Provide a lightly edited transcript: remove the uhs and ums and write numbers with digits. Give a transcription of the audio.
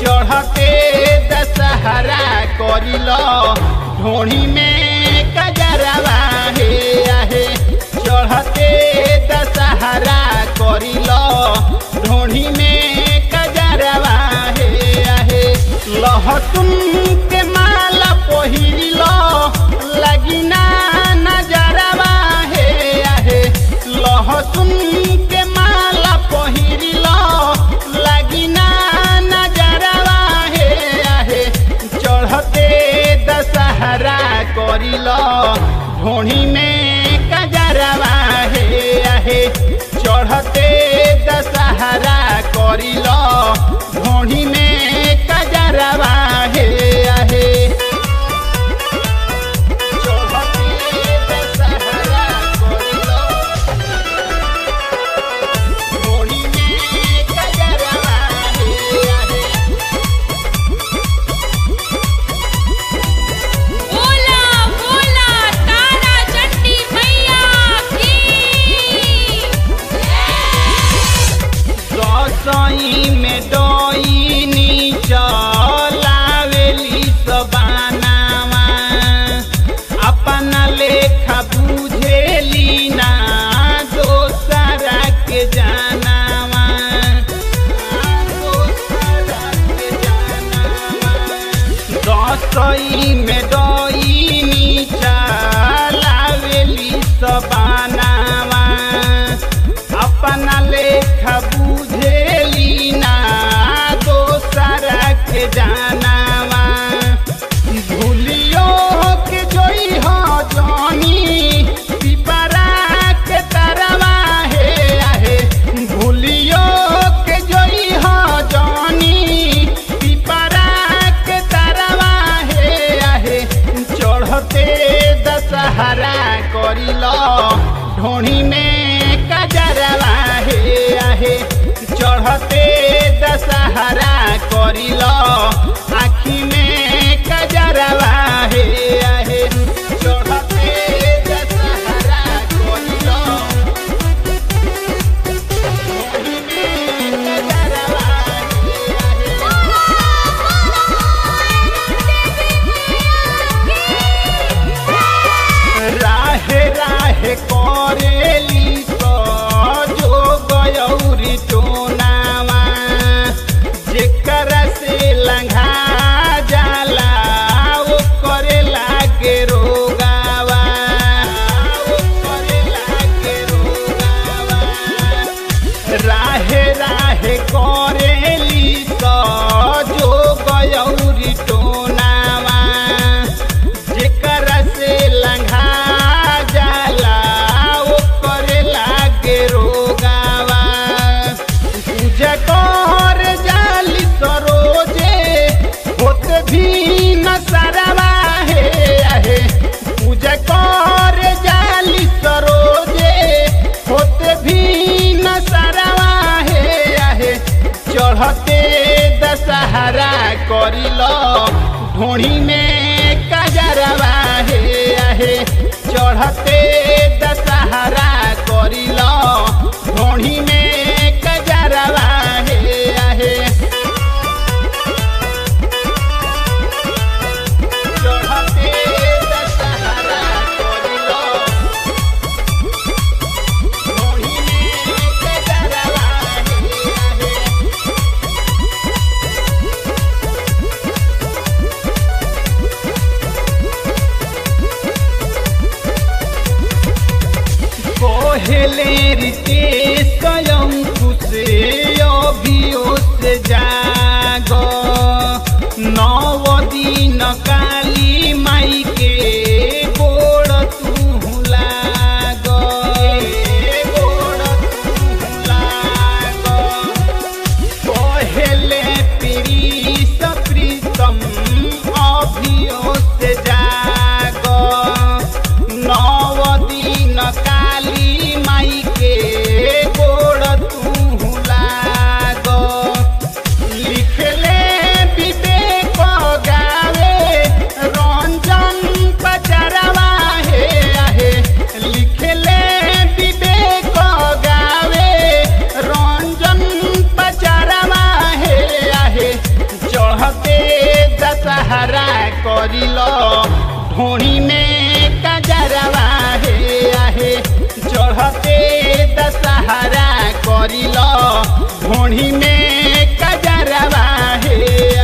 चढ़ते दशहरा करिल ढोढ़ी में कजरवा हे आहे। चढ़ते दशहरा करिल ढोढ़ी में कजरवा हे आहे। लहसुन के माला पहिरिल लगिना नजरवा हे आहे। लहसुन के माला पहिरिल लगिना नजरवा हे आहे। चढ़ते दशहरा करिल ढोढ़ी में कजरवा हे आहे। चढ़ते दशहरा करिल ढोढ़ी में कजरवा हे आहे। चढ़ते दशहरा करिल ढोढ़ी में कजरवा हे आहे। बोला बोला तारा चंडी मैया की। दसई में डोइनी चलावेली सबानावा अपना लेखा बुझेली ना दोसरा के जानावा दोसरा के जानावा। दसई में डोइनी चलावेली सबानावा अपना लेखा बुझेली ना दोसरा के जानावा। भूलियो के जोई हो जानी पिपरा के तरवा हे आहे। भूलियो के जोई हो जानी पिपरा के तरवा हे आहे। चढ़ते दशहरा करिल ढोढ़ी में कजरवा हे आहे। चढ़ते दशहरा करिल आँखी में कजरवा हे आहे। चढ़ते दशहरा करिल ढोढ़ी में कजरवा हे आहे। राहे राहे करेली जो गयौरी टोनावा जेकरा से लंघा जाला ओ करे लागे रोगावा ओ करे लागे रोगावा। राहे राहे करेली जो गयौरी टोनावा जेकरा से लंघा जाला ओ करे लागे रोगावा। पूजा कर जाली सरोजे होत भी न सरवा हे आहे। पूजा कर जाली सरोजे होत भी न सरवा हे आहे। चढ़ते दशहरा करिल ढोढ़ी में कजरवा हे आहे। चढ़ते दशहरा करिल ढोढ़ी में कजरवा हे आहे। चढ़ते दशहरा करिल ढोढ़ी में कजरवा हे आहे। कोहेले रितेश अंकुश अभियो से जाग नव दिन काली माई के गोड़ तू लाग गोड़ तू लाग। पहले प्रीस प्रीतम अभियो से जाग नव दिन काली माई के गोड़ तू लाग। दशहरा करिल ढोणी में कजरवा हे आहे। चढ़ते दशहरा करिल ढोणी में कजरवा हे